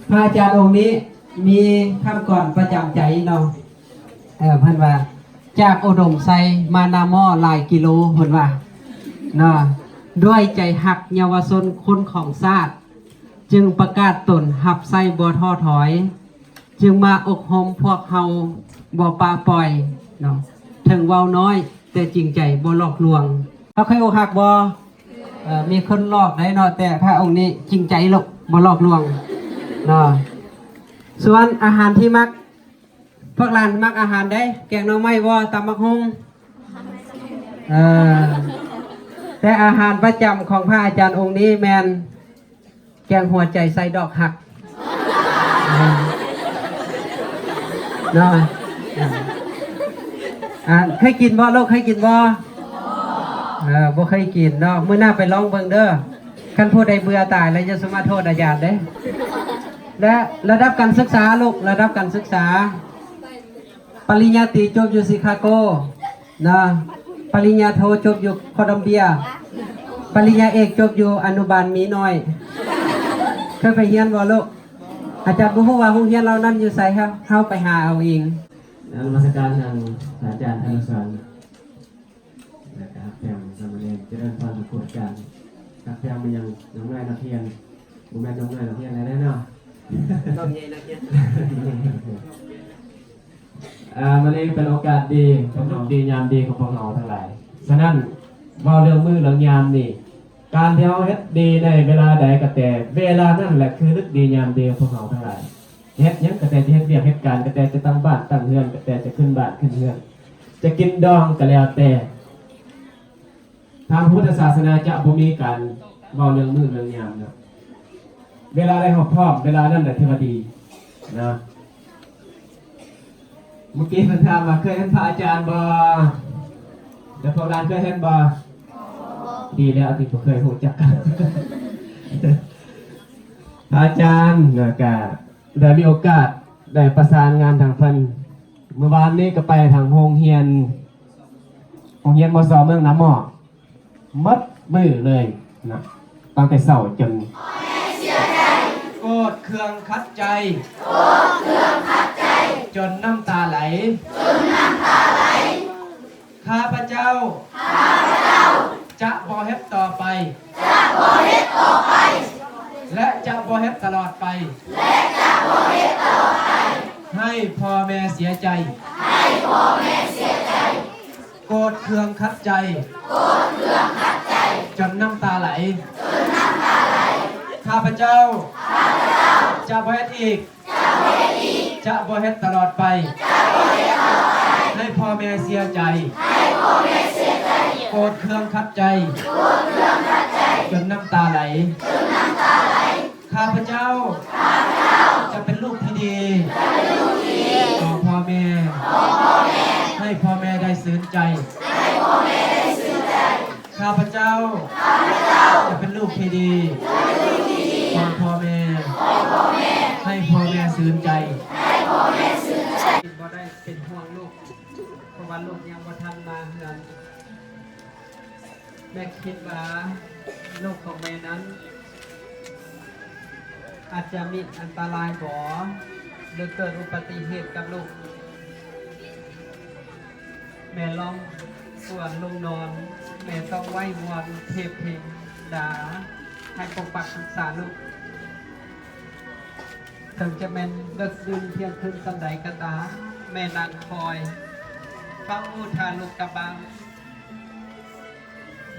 ພະອາຈານອົງນີ້ມີຄຳກອນປະຈຳໃຈເນາະ ເອີ ເພິ່ນວ່າ ຈາກອຸດົມໄຊມານາໝໍ້ຫຼາຍກິໂລ ເພິ່ນວ່າເນາະ ດ້ວຍໃຈຮັກເຍົາວະຊົນຄົນຂອງຊາດ ຈຶ່ງປະກາດຕົນຮັບໃຊ້ບໍ່ທໍ້ຖອຍ ຈຶ່ງມາອົບຮົມພວກເຮົາບໍ່ປະປ່ອຍເນາະ ເຖິງເວົ້ານ້ອຍແຕ່ຈິງໃຈບໍ່ຫຼອກລວງ. ເຮົາເຄີຍອົກຫັກບໍ່? ເອີ ມີຄົນຫຼອກໄດ້ເນາະ ແຕ່ພະອົງນີ້ຈິງໃຈໂລດ ບໍ່ຫຼອກລວງເນາະ. ສ່ວນອາຫານທີ່ມັກ ພວກຫຼານມັກອາຫານໃດ? ແກງໜໍ່ໄມ້ບໍ່? ຕຳບັກຫຸ່ງ? ເອີ ແຕ່ອາຫານປະຈຳຂອງພະອາຈານອົງນີ້ແມ່ນ ແກງຫົວໃຈໃສ່ດອກຮັກ ເນາະ. ອ່າ ເຄີຍກິນບໍ່ລູກ? ເຄີຍກິນບໍ່? ເອີ ບໍ່ເຄີຍກິນເນາະ. ມື້ໜ້າໄປລອງເບິ່ງເດີ. ຄັນຜູ້ໃດເບື່ອຕາຍແລ້ວ ຢ່າສູ່ມາໂທດອາຈານເດ້. ແລະ ລະດັບການສຶກສາລູກ, ລະດັບການສຶກສາ ປະລິນຍາຕີຈົບຢູ່ຊິຄາໂກ ນະ ປະລິນຍາໂທຈົບຢູ່ໂຄລັມເບຍ ປະລິນຍາເອກຈົບຢູ່ອະນຸບານໝີນ້ອຍ. ເຄີຍໄປຮຽນບໍ່ລູກ? ອາຈານບໍ່ຮູ້ວ່າໂຮງຮຽນເຫຼົ່ານັ້ນຢູ່ໃສ ເຮົາ ເຮົາໄປຫາເອົາເອງ. ນະມັດສະການທ່ານພະອາຈານທະນຸສອນ ແລະກະຮັກແພງສາມະເນນ ຈະເລີນພອນພະຄູອາຈານ ຮັກແພງມາຍັງນ້ອງນ້ອຍນັກຮຽນ ບໍ່ແມ່ນນ້ອງນ້ອຍນັກຮຽນແລ້ວເນາະ ນ້ອງໃຫຍ່ນັກຮຽນ. ອ່າ ມື້ນີ້ເປັນໂອກາດດີ ເປັນມື້ດີຍາມດີຂອງພວກເຮົາທັງຫຼາຍ. ສະນັ້ນ ເວົ້າເລື່ອງມື້ເລື່ອງຍາມນີ້ ການທີ່ເຮົາເຮັດດີໃນເວລາໃດກໍແຕ່ ເວລານັ້ນແຫຼະຄືເລິກດີຍາມດີຂອງພວກເຮົາທັງຫຼາຍ. ເຮັດຫຍັງກໍແຕ່ ຈະເຮັດວຽກເຮັດການກໍແຕ່ ຈະຕັ້ງບ້ານຕັ້ງເຮືອນກໍແຕ່ ຈະຂຶ້ນບ້ານຂຶ້ນເຮືອນ ຈະກິນດອງກໍແລ້ວແຕ່ ທາງພຸດທະສາສະໜາຈະບໍ່ມີການເວົ້າເລື່ອງມື້ເລື່ອງຍາມເນາະ. ເວລາໃດເຮົາພ້ອມ ເວລານັ້ນແຫຼະຖືວ່າດີເນາະ. ເມື່ອກີ້ເພິ່ນຖາມວ່າເຄີຍເຫັນພະອາຈານບໍ່? ແຕ່ພວກຫຼານເຄີຍເຫັນບໍ່? ດີແລ້ວທີ່ບໍ່ເຄີຍຮູ້ຈັກກັນ. ພະອາຈານນະກະໄດ້ມີໂອກາດໄດ້ປະສານງານທາງເພິ່ນ. ມື້ວານນີ້ກໍໄປທາງໂຮງຮຽນ ໂຮງຮຽນ ມສ ເມືອງນາໝໍ້ ໝົດມື້ເລີຍນະ ຕັ້ງແຕ່ເຊົ້າຈົນ ໂກດເຄືອງຂັດໃຈ ຈົນນ້ຳຕາໄຫຼ ຂ້າພະເຈົ້າ ຈະບໍ່ເຮັດຕໍ່ໄປ ຈະບໍ່ເຮັດຕໍ່ໄປ ແລະ ຈະບໍ່ເຮັດຕະຫຼອດໄປ ແລະ ຈະບໍ່ເຮັດຕະຫຼອດໄປ ໃຫ້ພໍ່ແມ່ເສຍໃຈ ໃຫ້ພໍ່ແມ່ເສຍໃຈ ໂກດເຄືອງຂັດໃຈ ໂກດເຄືອງຂັດໃຈ ຈົນນ້ຳຕາໄຫຼ ຈົນນ້ຳຕາໄຫຼ ຂ້າພະເຈົ້າ ຂ້າພະເຈົ້າ ຈະບໍ່ເຮັດອີກ ຈະບໍ່ເຮັດອີກ ຈະບໍ່ເຮັດຕະຫຼອດໄປ ຈະບໍ່ເຮັດຕະຫຼອດໄປ ໃຫ້ພໍ່ແມ່ເສຍໃຈ ໃຫ້ພໍ່ແມ່ເສຍໃຈ ໂກດເຄືອງຂັດໃຈ ໂກດເຄືອງຂັດໃຈ ຈົນນ້ຳຕາໄຫຼ ຈົນນ້ຳຕາໄຫຼ ຂ້າພະເຈົ້າ ຂ້າພະເຈົ້າ ຈະເປັນລູກທີ່ດີ ຈະເປັນລູກທີ່ດີ ຂອງພໍ່ແມ່ ຂອງພໍ່ແມ່ ໃຫ້ພໍ່ແມ່ໄດ້ຊື່ນໃຈ ໃຫ້ພໍ່ແມ່ໄດ້ຊື່ນໃຈ ຂ້າພະເຈົ້າ ຂ້າພະເຈົ້າ ຈະເປັນລູກທີ່ດີ ຈະເປັນລູກທີ່ດີ ຂອງພໍ່ແມ່ ຂອງພໍ່ແມ່ ໃຫ້ພໍ່ແມ່ຊື່ນໃຈ ໃຫ້ພໍ່ແມ່ຊື່ນໃຈ ບໍ່ໄດ້ເປັນຫ່ວງລູກ ເພາະວ່າລູກຍັງບໍ່ທັນມາເຮືອນ. ແມ່ຄິດວ່າລູກຂອງແມ່ນັ້ນ ອາດຈະມີອັນຕະລາຍບໍ ຫຼືເກີດອຸບັດຕິເຫດກັບລູກ. ແມ່ລອງຊວນລູກນອນ ແມ່ຕ້ອງໄຫວ້ວອນເທບເທວະດາ ໃຫ້ປົກປັກຮັກສາລູກ. ເຖິງຈະແມ່ນເລິກດື່ນທ່ຽງຄືນສ່ຳໃດກໍຕາມ ແມ່ນັ່ງຄອຍ ເຝົ້າຖ້າລູກກັບບ້ານ.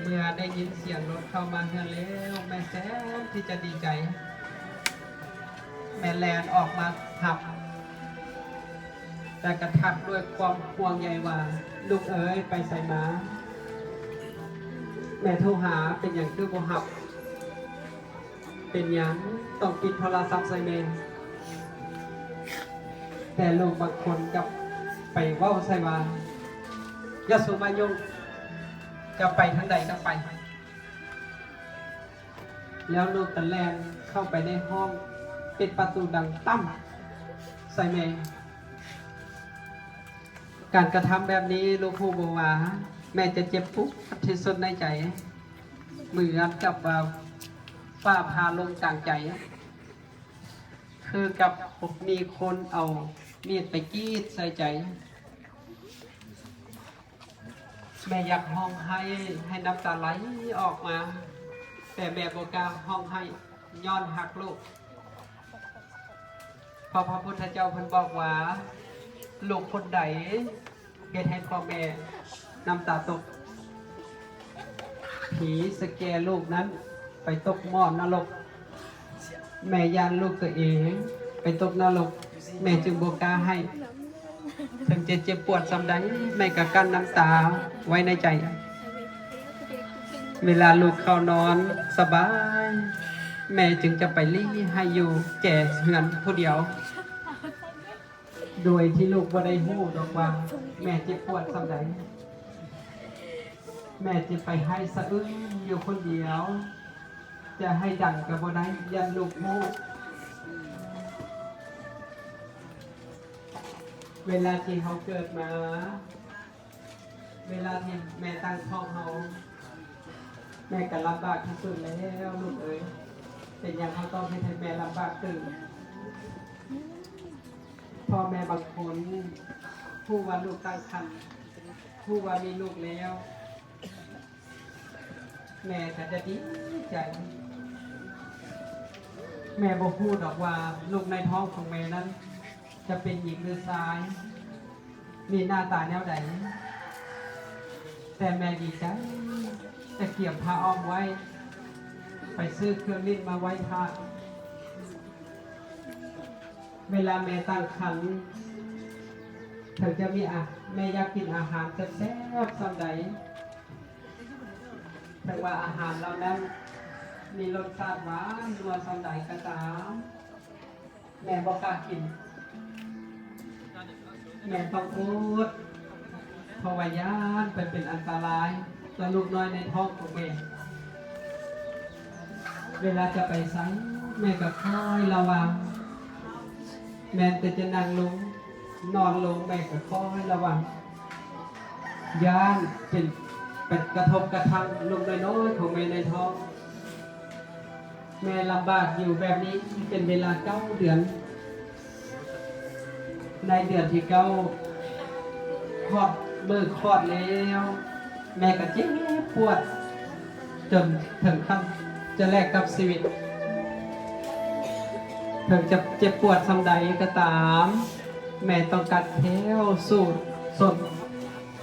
ເມື່ອໄດ້ຍິນສຽງລົດເຂົ້າມາເຮືອນແລ້ວ ແມ່ແສນທີ່ຈະດີໃຈ. ແມ່ແລ່ນອອກມາຮັບ ແລະກະທັກດ້ວຍຄວາມຫ່ວງໃຍວ່າ ລູກເອີຍ ໄປໃສມາ? ແມ່ໂທຫາ ເປັນຫຍັງຄືບໍ່ຮັບ? ເປັນຫຍັງຕ້ອງປິດໂທລະສັບໃສ່ແມ່? ແຕ່ລູກບາງຄົນກັບໄປເວົ້າໃສ່ວ່າ ຢ່າສູ່ມາຫຍຸ້ງ ຈະໄປທາງໃດກໍໄປ. ແລ້ວລູກກໍແລ່ນເຂົ້າໄປໃນຫ້ອງ ປິດປະຕູດັງຕັ້ມໃສ່ແມ່. ການກະທຳແບບນີ້ ລູກຮູ້ບໍ່ວ່າ ແມ່ຈະເຈັບປວດທີ່ສຸດໃນໃຈ ເໝືອນກັບວ່າຟ້າຜ່າລົງກາງໃຈ. ຄືກັບມີຄົນເອົາມີດໄປກຣີດໃສ່ໃຈ. ແມ່ຢາກຮ້ອງໄຫ້ ໃຫ້ນ້ຳຕາໄຫຼອອກມາ, ແຕ່ແມ່ບໍ່ກ້າຮ້ອງໄຫ້ຍ້ອນຮັກລູກ. ເພາະພະພຸດທະເຈົ້າເພິ່ນບອກວ່າ ລູກຄົນໃດເຮັດໃຫ້ພໍ່ແມ່ນ້ຳຕາຕົກ, ຜີສະແກລູກນັ້ນໄປຕົກໝໍ້ນະລົກ. ແມ່ຢ້ານລູກຕົວເອງໄປຕົກນະລົກ, ແມ່ຈຶ່ງບໍ່ກ້າໄຫ້. ເຖິງຈະເຈັບປວດສ່ຳໃດ, ແມ່ກໍກັ້ນນ້ຳຕາໄວ້ໃນໃຈ. ເວລາລູກເຂົ້ານອນສະບາຍ, ແມ່ຈຶ່ງຈະໄປລີ້ໄຫ້ຢູ່ແຈເຮືອນຜູ້ດຽວ, ໂດຍທີ່ລູກບໍ່ໄດ້ຮູ້ດອກວ່າແມ່ເຈັບປວດສ່ຳໃດ. ແມ່ຈະໄປໄຫ້ສະອຶ້ງຢູ່ຄົນດຽວ, ຈະໄຫ້ດັງກໍບໍ່ໄດ້, ຢ້ານລູກຮູ້. ເວລາທີ່ເຮົາເກີດມາ, ເວລາທີ່ແມ່ຕັ້ງທ້ອງເຮົາ, ແມ່ກໍລຳບາກທີ່ສຸດແລ້ວລູກເອີຍ. ເປັນຫຍັງເຮົາຕ້ອງເຮັດໃຫ້ແມ່ລຳບາກຕື່ມ? ພໍ່ແມ່ບາງຄົນຮູ້ວ່າລູກຕັ້ງຄັນ, ຮູ້ວ່າມີລູກແລ້ວ, ແມ່ກໍຈະດີໃຈ. ແມ່ບໍ່ຮູ້ດອກວ່າລູກໃນທ້ອງຂອງແມ່ນັ້ນຈະເປັນຍິງຫຼືຊາຍ, ມີໜ້າຕາແນວໃດ, ແຕ່ແມ່ດີໃຈ, ຈະກຽມຜ້າອ້ອມໄວ້, ໄປຊື້ເຄື່ອງຫຼິ້ນມາໄຫວ້ພະ. ເວລາແມ່ຕັ້ງຄັນ, ເຖິງຈະມີອາ, ແມ່ຢາກກິນອາຫານແຊບໆສ່ຳໃດ, ເຖິງວ່າອາຫານເຫຼົ່ານັ້ນມີລົດຊາດຫວານນົວສ່ຳໃດກໍຕາມ, ແມ່ບໍ່ກ້າກິນ. ແມ່ຕ້ອງອົດ, ເພາະວ່າຢ້ານໄປເປັນອັນຕະລາຍຕໍ່ລູກນ້ອຍໃນທ້ອງຂອງແມ່. ເວລາຈະໄປໃສ, ແມ່ກໍຄອຍລະວັງ. ແມ່ນແຕ່ຈະນັ່ງລົງ, ນອນລົງ, ແມ່ກໍຄອຍລະວັງ. ຢ້ານເປັນ, ໄປກະທົບກະທັ່ງລູກນ້ອຍໆຂອງແມ່ໃນທ້ອງ. ແມ່ລຳບາກຢູ່ແບບນີ້ເປັນເວລາເກົ້າເດືອນ. ໃນເດືອນທີເກົ້າ ຮອດມື້ຄອດແລ້ວ, ແມ່ກໍເຈັບປວດຈົນເຖິງຂັ້ນຈະແລກກັບຊີວິດ. ເຖິງຈະເຈັບປວດສ່ຳໃດກໍຕາມ, ແມ່ຕ້ອງກັດແຂ້ວສູ້ຊົນ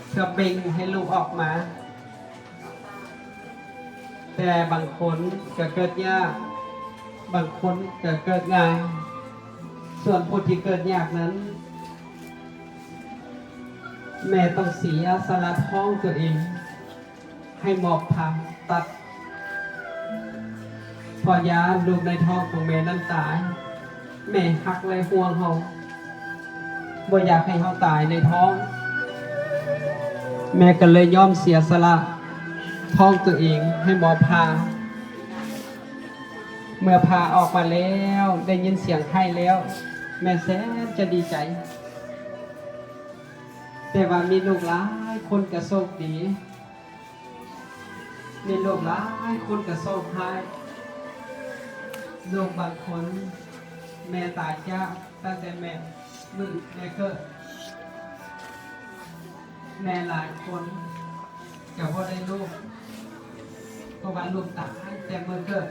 ເພື່ອເບັ່ງໃຫ້ລູກອອກມາ. ແຕ່ບາງຄົນກໍເກີດຍາກ, ບາງຄົນກໍເກີດງ່າຍ. ສ່ວນຜູ້ທີ່ເກີດຍາກນັ້ນ, ແມ່ຕ້ອງເສຍສະຫຼະທ້ອງຕົວເອງໃຫ້ໝໍຜ່າຕັດ, ເພາະຢ້ານລູກໃນທ້ອງຂອງແມ່ນັ້ນຕາຍ. ແມ່ຮັກ ແລະ ຫ່ວງເຮົາ, ບໍ່ຢາກໃຫ້ເຮົາຕາຍໃນທ້ອງ. ແມ່ກໍເລີຍຍອມເສຍສະຫຼະທ້ອງຕົວເອງໃຫ້ໝໍຜ່າ. ເມື່ອຜ່າອອກມາແລ້ວ, ໄດ້ຍິນສຽງໄຫ້ແລ້ວ, ແມ່ແສນຈະດີໃຈ. ແຕ່ວ່າມີລູກຫຼາຍຄົນກໍໂຊກດີ. ມີລູກຫຼາຍຄົນກໍໂຊກຮ້າຍ. ລູກບາງຄົນແມ່ຕາຍຈາກຕັ້ງແຕ່ແມ່ ມື້ແມ່ເກີດ. ແມ່ຫຼາຍຄົນກໍບໍ່ໄດ້ລູກ, ເພາະວ່າລູກຕາຍແຕ່ມື້ເກີດ.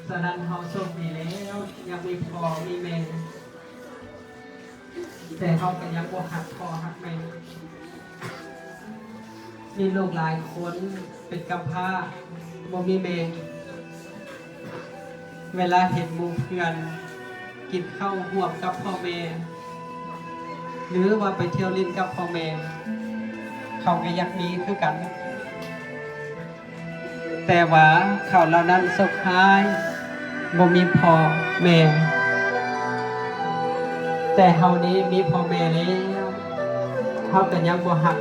ສະນັ້ນເຮົາໂຊກດີແລ້ວ ຍັງມີພໍ່ມີແມ່, ແຕ່ເຮົາກໍຍັງບໍ່ຮັກພໍ່ຮັກແມ່. ມີລູກຫຼາຍຄົນເປັນກຳພ້າ ບໍ່ມີແມ່, ເວລາເຫັນໝູ່ເພື່ອນ ກິນເຂົ້າຮ່ວມກັບພໍ່ແມ່ ຫຼືວ່າໄປທ່ຽວຫຼິ້ນກັບພໍ່ແມ່ ເຂົາກໍຢາກມີຄືກັນ, ແຕ່ວ່າເຂົາເຫຼົ່ານັ້ນໂຊກຮ້າຍ ບໍ່ມີພໍ່ແມ່. ແຕ່ເຮົານີ້ມີພໍ່ແມ່ແລ້ວ ເຮົາກໍຍັງບໍ່ຮັກ,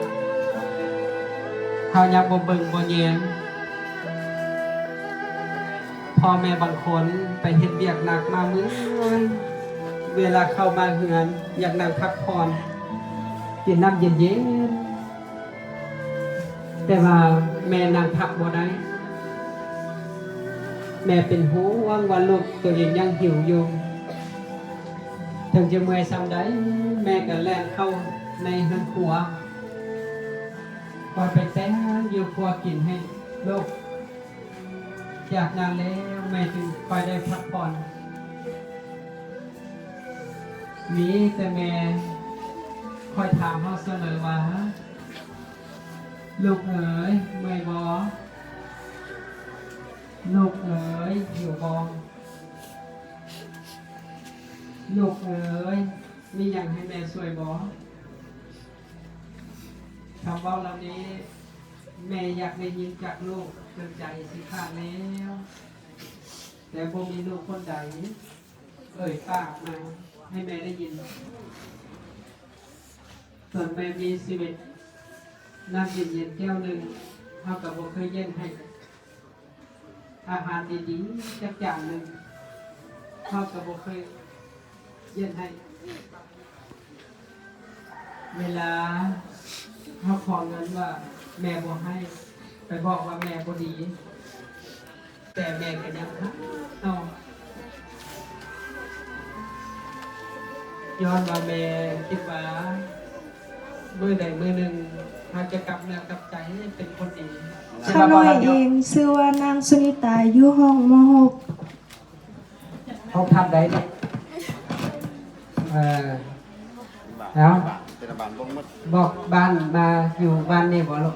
ເຮົາຍັງບໍ່ເບິ່ງບໍ່ແຍງ. ພໍ່ແມ່ບາງຄົນໄປເຮັດວຽກໜັກມາເມື່ອຍ, ເວລາເຂົ້າມາເຮືອນຢາກນັ່ງພັກຜ່ອນ, ກິນນ້ຳເຢັນໆ, ແຕ່ວ່າແມ່ນັ່ງພັກບໍ່ໄດ້. ແມ່ເປັນຫ່ວງວ່າລູກໂຕເອງຍັງຫິວຢູ່. ເຖິງຈະເມື່ອຍສ່ຳໃດ, ແມ່ກໍແລ່ນເຂົ້າໃນເຮືອນຄົວ, ຄອຍໄປແຕ່ງຢູ່ຄົວກິນໃຫ້ລູກ. ຈາກນັ້ນແລ້ວ ແມ່ຈຶ່ງຄ່ອຍໄດ້ພັກຜ່ອນ. ມີແຕ່ແມ່ຄອຍຖາມເຮົາສະເໝີວ່າ, ລູກເອີຍ, ເມື່ອຍບໍ່? ລູກເອີຍ, ຫິວບໍ່? ລູກເອີຍ, ມີຫຍັງໃຫ້ແມ່ຊ່ວຍບໍ່? ຄຳເວົ້າເຫຼົ່ານີ້ ແມ່ຢາກໄດ້ຍິນຈາກລູກຈົນໃຈຊິຂາດແລ້ວ, ແຕ່ບໍ່ມີລູກຄົນໃດເອີ່ຍປາກມາໃຫ້ແມ່ໄດ້ຍິນ. ຕອນແມ່ມີຊີວິດ, ນ້ຳເຢັນໆແກ້ວໜຶ່ງ ເຮົາກໍບໍ່ເຄີຍຢ້ຽງໃຫ້. ອາຫານດີໆຈັກຈານໜຶ່ງ ເຮົາກໍບໍ່ເຄີຍຢ້ຽງໃຫ້. ເວລາເຮົາຂໍເງິນວ່າແມ່ບໍ່ໃຫ້, ໄປບອກວ່າແມ່ບໍ່ດີ, ແຕ່ແມ່ກໍຍັງໃຫ້ເຮົາ. ຍ້ອນວ່າແມ່ຄິດວ່າ ມື້ໃດມື້ໜຶ່ງ ເຮົາຈະກັບເນື້ອກັບໃຈເປັນຄົນດີ. ຂ້ານ້ອຍເອງຊື່ວ່ານາງສຸນິຕາ ຢູ່ຫ້ອງ ມໍຫົກ. ຫ້ອງທັບໃດ? ເອີ ເອົາ ບອກບ້ານມາ. ຢູ່ບ້ານນີ້ບໍ່ລູກ?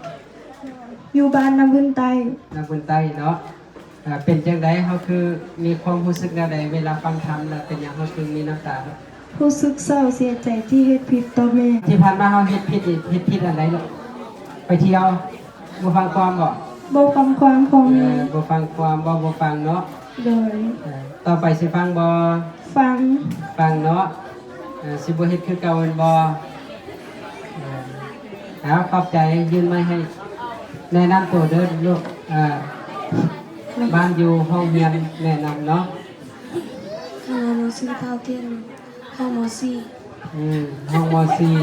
ຢູ່ບ້ານນາບຶນໃຕ້. ນາບຶນໃຕ້ເນາະ. ເປັນຈັ່ງໃດ ເຮົາຄືມີຄວາມຮູ້ສຶກແນວໃດ ເວລາຟັງທຳ ແລ້ວເປັນຫຍັງເຮົາຈຶ່ງມີນ້ຳຕາ? ຮູ້ສຶກເສົ້າເສຍໃຈທີ່ເຮັດຜິດຕໍ່ແມ່. ທີ່ຜ່ານມາເຮົາເຮັດຜິດນີ້ ເຮັດຜິດອັນໃດລູກ? ໄປທ່ຽວ ບໍ່ຟັງຄວາມບໍ? ບໍ່ຟັງຄວາມພໍ່ແມ່. ເອີ ບໍ່ຟັງຄວາມ ເວົ້າບໍ່ຟັງເນາະ. ໂດຍ. ເອີ ຕໍ່ໄປຊິຟັງບໍ່? ຟັງ. ຟັງເນາະ. ເອີ ຊິບໍ່ເຮັດຄືເກົ່າແມ່ນບໍ່? ເອີ ເອົາ ຂອບໃຈ. ຍື່ນໄມໃຫ້ ແນະນຳໂຕເດີລູກ. ເອີ ບ້ານຢູ່ ຫ້ອງຮຽນ ແນະນຳເນາະ. ເອີ ໜູຊື່ທ້າວເກດ ຫ້ອງ ມໍສີ່. ອືມ ຫ້ອງ ມໍສີ່.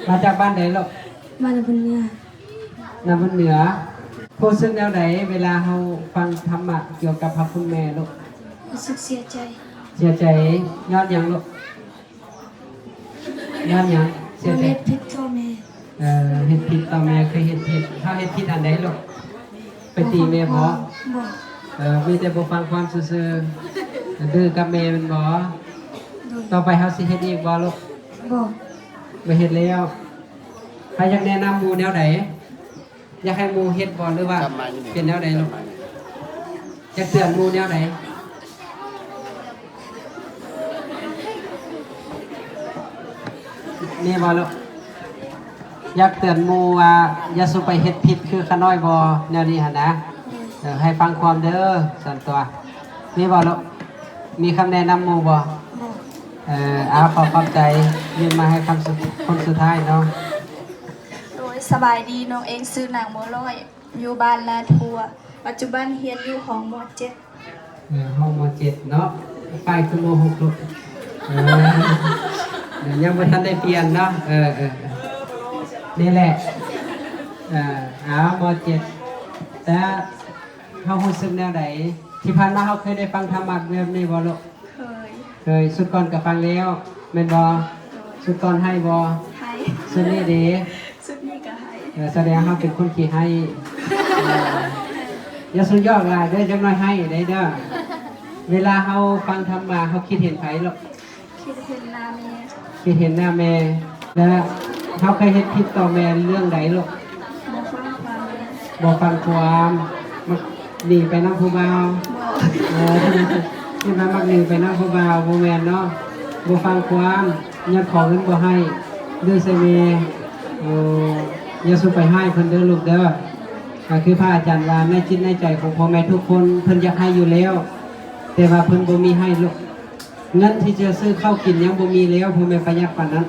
ມາຈາກບ້ານໃດລູກ? ບ້ານນາບຸນເໜືອ. ນາບຸນເໜືອ. ຮູ້ສຶກແນວໃດເວລາເຮົາຟັງທຳມະກ່ຽວກັບພະຄຸນແມ່ລູກ? ຮູ້ສຶກເສຍໃຈ. ເສຍໃຈຍ້ອນຫຍັງລູກ? ຍ້ອນຫຍັງເສຍໃຈ? ເຮັດຜິດຕໍ່ແມ່. ເອີ ເຮັດຜິດຕໍ່ແມ່. ເຄີຍເຮັດຜິດ? ເຮົາເຮັດຜິດອັນໃດລູກ? ໄປຕີແມ່ບໍ? ບໍ່. ເອີ ມີແຕ່ບໍ່ຟັງຄວາມຊື່ໆ ດື້ກັບແມ່ແມ່ນບໍ່? ໂດຍ. ຕໍ່ໄປເຮົາຊິເຮັດອີກບໍ່ລູກ? ບໍ່. ບໍ່ເຮັດແລ້ວ. ໃຜຢາກແນະນຳໝູ່ແນວໃດ? ຢາກໃຫ້ໝູ່ເຮັດບໍ່ ຫຼືວ່າເປັນແນວໃດລູກ? ຢາກເຕືອນໝູ່ແນວໃດ? ນີ້ບໍ່ລູກ? ຢາກເຕືອນໝູ່ວ່າຢ່າສູ່ໄປເຮັດຜິດຄືຂ້ານ້ອຍບໍ່ ແນວນີ້ຫັ້ນນະ. ເອີ ໃຫ້ຟັງຄວາມເດີ ສັນຕົວະ. ມີບໍ່ລູກ? ມີຄຳແນະນຳໝູ່ບໍ່? ເອີ ເອົາ ຂໍຂອບໃຈ. ຍື່ນໄມໃຫ້ຄຳສຸດ ຄົນສຸດທ້າຍເນາະ. ໂດຍ ສະບາຍດີ, ນ້ອງເອງຊື່ນາງບົວລອຍ ຢູ່ບ້ານນາທົ່ວ, ປັດຈຸບັນຮຽນຢູ່ຫ້ອງ ມໍເຈັດ. ເອີ ຫ້ອງ ມໍເຈັດເນາະ. ປ້າຍຄື ມໍຫົກລູກ. ເອີ ຍັງບໍ່ທັນໄດ້ປ່ຽນເນາະ. ເອີ ເອີ ນີ້ແຫຼະ. ເອີ ເອົາ ມໍເຈັດ. ແຕ່ເຮົາຮູ້ສຶກແນວໃດ? ທີ່ຜ່ານມາເຮົາເຄີຍໄດ້ຟັງທຳມະແບບນີ້ບໍ່ລູກ? ເຄີຍ. ເຄີຍ. ຊຸດກ່ອນກໍຟັງແລ້ວແມ່ນບໍ່? ໂດຍ. ຊຸດກ່ອນໄຫ້ບໍ່? ໄຫ້. ຊຸດນີ້ເດ? ຊຸດນີ້ກໍໄຫ້. ເອີ ສະແດງເຮົາເປັນຄົນຂີ້ໄຫ້. ເອີ ຢ່າສູ່ຢອກຫຼາຍເດີ, ຈັກໜ້ອຍໄຫ້ໄດ້ເດີ. ເວລາເຮົາຟັງທຳມະ ເຮົາຄິດເຫັນໃຜລູກ? ຄິດເຫັນໜ້າແມ່. ຄິດເຫັນໜ້າແມ່. ແລ້ວເຮົາເຄີຍເຮັດຜິດຕໍ່ແມ່ເລື່ອງໃດລູກ? ບໍ່ຟັງຄວາມ. ບໍ່ຟັງຄວາມ. ມັກໜີໄປນຳຜູ້ບ່າວ? ບໍ່. ເອີ ທີ່ວ່າມັກໜີໄປນຳຜູ້ບ່າວ ບໍ່ແມ່ນເນາະ. ບໍ່ຟັງຄວາມ, ຍ້ອນຂໍເງິນບໍ່ໃຫ້, ດື້ໃສ່ແມ່. ໂອ້ ຢ່າສູ່ໄປຮ້າຍເພິ່ນເດີລູກເດີ. ກໍຄືພະອາຈານວ່າ ໃນຈິດໃນໃຈຂອງພໍ່ແມ່ທຸກຄົນ ເພິ່ນຢາກໃຫ້ຢູ່ແລ້ວ ແຕ່ວ່າເພິ່ນບໍ່ມີໃຫ້ລູກ. ເງິນທີ່ຈະຊື້ເຂົ້າກິນຍັງບໍ່ມີແລ້ວ ພໍ່ແມ່ປະຢັດປານນັ້ນ.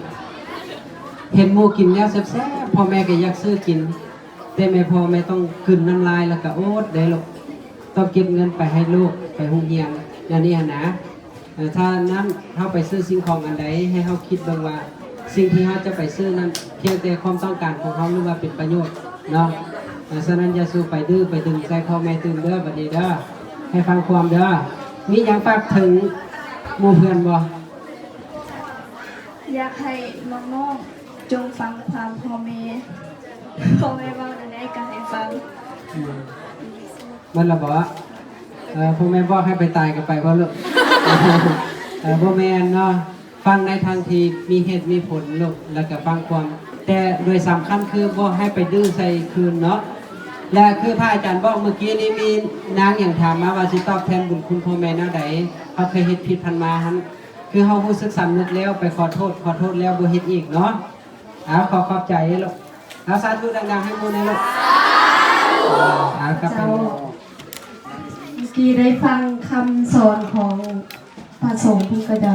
ເຫັນໝູ່ກິນແນວແຊບໆ ພໍ່ແມ່ກໍຢາກຊື້ກິນ, ແຕ່ແມ່ ພໍ່ແມ່ຕ້ອງກືນນ້ຳລາຍ ແລ້ວກໍອົດໄດ້ລູກ. ຕ້ອງເກັບເງິນໄປໃຫ້ລູກໄປໂຮງຮຽນ ແນວນີ້ຫັ້ນນະ. ເອີ ຖ້ານັ້ນເຮົາໄປຊື້ສິ່ງຂອງອັນໃດ ໃຫ້ເຮົາຄິດເບິ່ງວ່າ ສິ່ງທີ່ເຮົາຈະໄປຊື້ນັ້ນ ພຽງແຕ່ຄວາມຕ້ອງການຂອງເຮົາ ຫຼືວ່າເປັນປະໂຫຍດເນາະ. ເອີ ສະນັ້ນຢ່າສູ່ໄປດື້ໄປດຶງໃສ່ພໍ່ແມ່ຕື່ມເດີ ບັດນີ້ເດີ. ໃຫ້ຟັງຄວາມເດີ້. ມີຫຍັງຝາກເຖິງໝູ່ເພື່ອນບໍ່? ຢາກໃຫ້ນ້ອງໆ ຈົ່ງຟັງຄວາມພໍ່ແມ່, ພໍ່ແມ່ເວົ້າແນວໃດກໍໃຫ້ຟັງ. ອືມ ໝົດແລ້ວບໍ່? ເອີ ພໍ່ແມ່ບອກໃຫ້ໄປຕາຍກໍໄປບໍ່ລູກ? ເອີ ບໍ່ແມ່ນເນາະ. ຟັງໃນທາງທີ່ມີເຫດມີຜົນລູກ ແລ້ວກໍຟັງຄວາມ, ແຕ່ໂດຍສຳຄັນຄືບໍ່ໃຫ້ໄປດື້ໃສ່ຄືນເນາະ. ແລະ ຄືພະອາຈານບອກເມື່ອກີ້ນີ້ ມີນາງຫຍັງຖາມມາວ່າຊິຕອບແທນບຸນຄຸນພໍ່ແມ່ແນວໃດ? ເຮົາເຄີຍເຮັດຜິດຜ່ານມາຫັ້ນ ຄືເຮົາຮູ້ສຶກສຳນຶກແລ້ວ ໄປຂໍໂທດ, ຂໍໂທດແລ້ວບໍ່ເຮັດອີກເນາະ. ເອົາ ຂໍຂອບໃຈລູກ. ເອົາ ສາທຸດັງໆໃຫ້ໝູ່ແດ່ລູກ. ເອົາ ກັບໄປ. ເຈົ້າ ເມື່ອກີ້ໄດ້ຟັງຄຳສອນຂອງພະສົງ ເພິ່ນກໍຈະ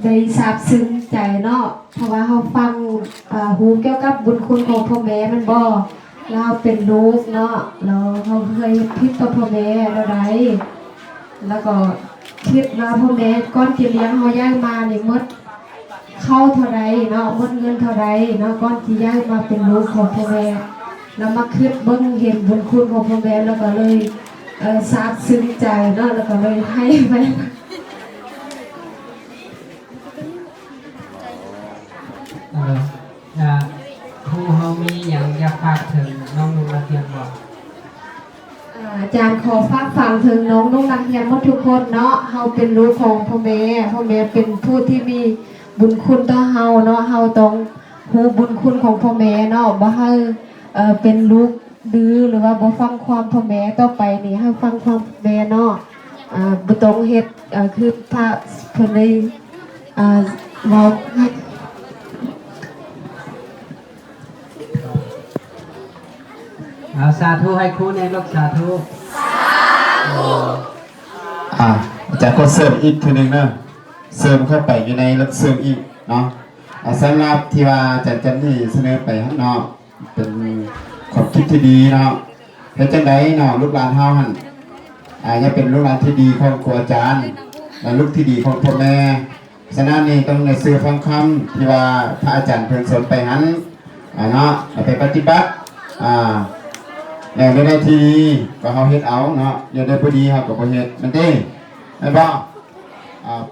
ໄດ້ຊາບຊຶ້ງໃຈເນາະ ເພາະວ່າເຮົາຟັງ ເອີ ຮູ້ກ່ຽວກັບບຸນຄຸນຂອງພໍ່ແມ່ແມ່ນບໍ່? ລາວເປັນລູກເນາະ ແລ້ວເຮົາເຄີຍເຮັດຜິດຕໍ່ພໍ່ແມ່ແນວໃດ? ແລ້ວກໍຄິດວ່າພໍ່ແມ່ກ່ອນທີ່ລ້ຽງເຮົາໃຫຍ່ມານີ້ໝົດເຂົ້າເທົ່າໃດເນາະ, ໝົດເງິນເທົ່າໃດເນາະ ກ່ອນທີ່ຍ້າຍມາເປັນລູກຂອງພໍ່ແມ່ ແລ້ວມາຄິດເບິ່ງເຫັນບຸນຄຸນຂອງພໍ່ແມ່ ແລ້ວກໍເລີຍ ເອີ ຊາບຊຶ້ງໃຈເນາະ ແລ້ວກໍເລີຍໃຫ້ໄປ. ເອີ ອາ ຄູເຮົາມີຫຍັງຢາກຝາກເຖິງນ້ອງນຸ່ງນັກຮຽນບໍ່? ອາ ອາຈານຂໍຝາກຝັງເຖິງນ້ອງນຸ່ງນັກຮຽນໝົດທຸກຄົນເນາະ, ເຮົາເປັນລູກຂອງພໍ່ແມ່, ພໍ່ແມ່ເປັນຜູ້ທີ່ມີບຸນຄຸນຕໍ່ເຮົາເນາະ, ເຮົາຕ້ອງຮູ້ບຸນຄຸນຂອງພໍ່ແມ່ເນາະ, ບໍ່ໃຫ້ ເອີ ເປັນລູກ ດື້ ຫຼືວ່າບໍ່ຟັງຄວາມພໍ່ແມ່, ຕໍ່ໄປນີ້ໃຫ້ຟັງຄວາມພໍ່ແມ່ເນາະ, ອາ ບໍ່ຕ້ອງເຮັດ ອາ ຄືພະເພິ່ນໄດ້ ອາ ເວົ້າໃຫ້. ເອົາ ສາທຸໃຫ້ຄູແດ່ລູກ, ສາທຸ. ອາ ອາຈານຂໍເສີມອີກເທື່ອໜຶ່ງເດີ, ເສີມເຂົ້າໄປຢູ່ໃນຫຼັກເສີມອີກເນາະ, ອາ ສຳລັບທີ່ວ່າອາຈານຈັນນີສະເໜີໄປຫັ້ນເນາະ. ເປັນຄວາມຄິດທີ່ດີເນາະ. ເຮັດຈັ່ງໃດເນາະ ລູກຫຼານເຮົາຫັ້ນ ອາ ຢາກເປັນລູກຫຼານທີ່ດີຂອງຄູອາຈານ ແລະ ລູກທີ່ດີຂອງພໍ່ແມ່. ສະນັ້ນນີ້ຕ້ອງໄດ້ເຊື່ອຟັງຄຳທີ່ວ່າພະອາຈານເພິ່ນສອນໄປຫັ້ນ ອາ ເນາະ ແລ້ວໄປປະຕິບັດ ອາ ແນວໃດທີ່ດີກໍເຮົາເຮັດເອົາເນາະ, ແນວໃດບໍ່ດີເຮົາກໍບໍ່ເຮັດ ແມ່ນເດ້ ແມ່ນບໍ່? ອາ